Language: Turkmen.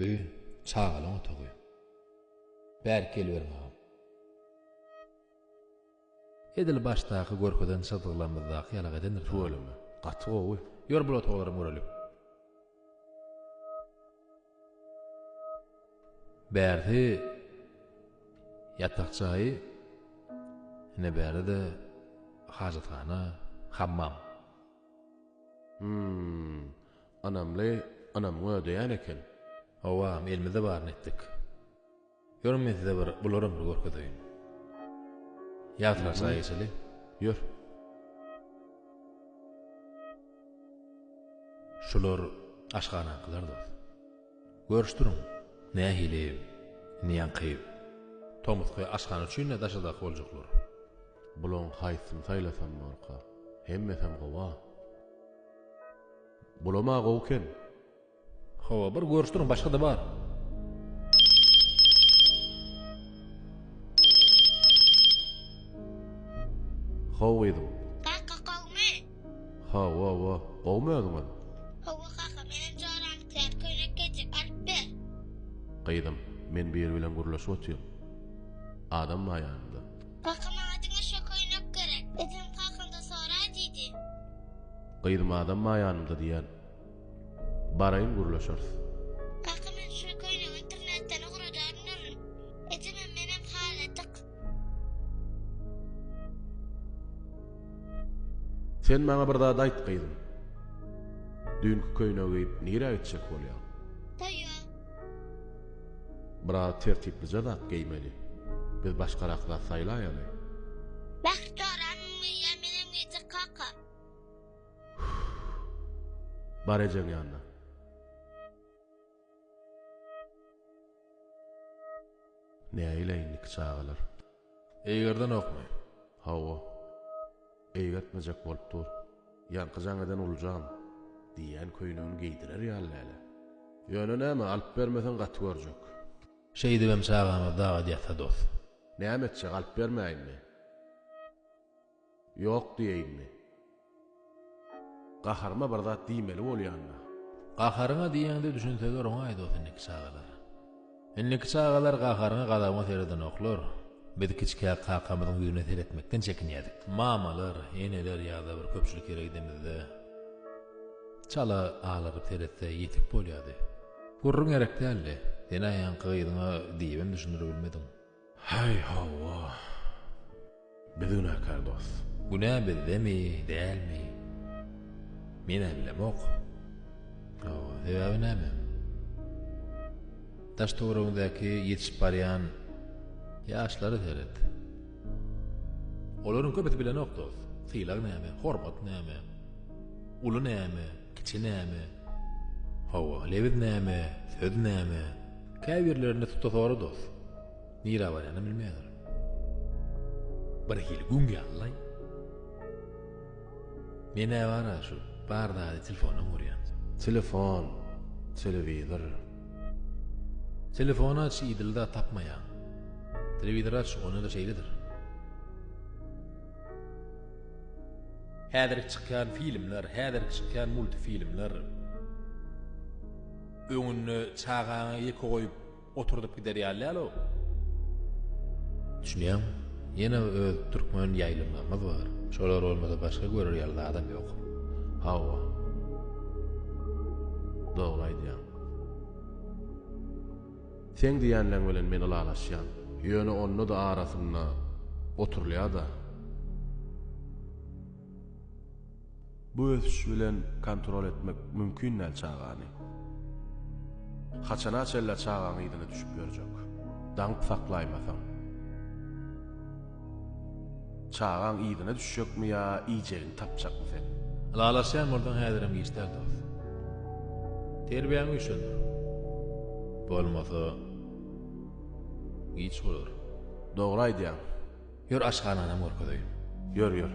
Bu çagalaň otagy. Bärik geliberiň agam. Edil başdaky görkezen çyzgylarymyzdaky ýalak edendir. Tüweleme. Gaty gowy. Ýör bul otaglaram göreli. Bärsi ýatak jaýy, ine bärde-de hajathana, hammam. Hum, ynamly ynamyňy ödeýän eken. Hawa, elimizde baryny etdik. Ýörüň men size bir bularam bir görkezeýin. Ýagtylar çaý geçeli. Ýör. Şular aşhanaňkylar dost. Görüşdiriň. Nähili indi ýaňky tomusky aşhana üçin-de daşardaky boljaklar. Bulaň haýsyny saýlasam borka? Hemmesem gowa. Bulam-a gowy eken. Hawa, bir görüşdiriň, başga-da bar. How gyzym. Kaka gowmy? Hawa, hawa, gowmy özüňem? Hawa kaka, menem joram täze köýnek geýjek, alyp ber. Gyzym, men biri bilen gürleşip otyryn. Adam bar ýanymda. Kaka maňa diňe şo köýnek gerek. Ejem kakamda soraý diýdi. Gyzym adam bar ýanymda diýýän. Baraýyn gürleşeris. Kaka men şu köýnegi internetden ugradaryn. Ejemem menem haladyk. Sen maňa bir zat aýt gyzym. Düýnki köýnegi geýip nirä gitjek bolýaň? Toýa. Biraz tertiplije zat geýmeli. Biz başgarak zat saýlaýaly. Mähri joramam geýýär menem geýjek kaka. Bar ejeň ýanyna. Nägile indiki çagalar. Eýgerdenokmy? Hawa. Eýgertmejek bolup dur. Ýaňky jaň eden Uljan diýýän köýnegini geýdirer ýaly däl-ä. Ýöne näme, alyp bermeseň gaty görjek. Şeýdibem çagamyz daga ýatsa dos. Näme etjek, alyp bermäýinmi? Ýok diýeýinmi? Gaharyma bir zat diýmeli bolýan-da. Gaharyňa diýeňde düşünseler oňaý dos indiki çagalar. Indiki çagalar gaharyňa gazabyňa seredenoklar. Biz kiçikäk kakamyzyň ýüzüne seretmekden çekinýädik. Mamalar, eneler ýa-da bir köpçülik ýere gidemizde çala alaryp seretse ýetik bolýady. Gürrüň gerek däldi. Sen-ä ýaňky gyzyňa diýibem düşündiribilmediň. Haý hawa. Biz günäkär dost. Günä bizdemi, dälmi? Men-ä bilemok. Hawa, sebäbi näme? Daş-töweregiňdäki ýetişip barýan ýaşlara seret. Olaryň köpüsi bilenok dost. Sylag näme, hormat näme, uly näme, kiçi näme? Hawa, lebiz näme, söz näme? Käbirlerinde tut-da sora dost. Nirä barýanam bilmeýändir. Birhili güň ýaly-laý. Men-ä bar-a şu bar zady telefondan görýän. Telefon, telewizor. Telefony aç idili zat tapmaýaň. Telewizor aç onda-da şeýledir. Häzirki çykýan filmler, häzirki çykýan multifilmler öňünde çagaňy ýeke goýup oturdyp gider ýaly däl-ow. Düşünýäňmi? Ýene öz türkmen ýaýlymlarymyz bar. Şolar bolmasa başga görer ýaly zadam ýok. Hawa. Dogry aýdýaň. Seň diýýänleň bilen men ylalaşýan. Ýöne onda-da arasynda oturylýa-da. Bu ösüş bilen kontrol etmek mümkin däl çagany. Haçana çenlä çagaň yzyna düşüp ýörjek. Daňyp saklaýmasaň. Çagaň yzyna düşjekmi ýa iýjegini tapjakmy sen? Ylalaşýan bolsaň häzirem giç däl dos. Terbiýäňi güýçlendir. Bolmasa giç bolar. Dogry aýdýaň. Ýör aşhananam görkezeýin. Ýör ýör.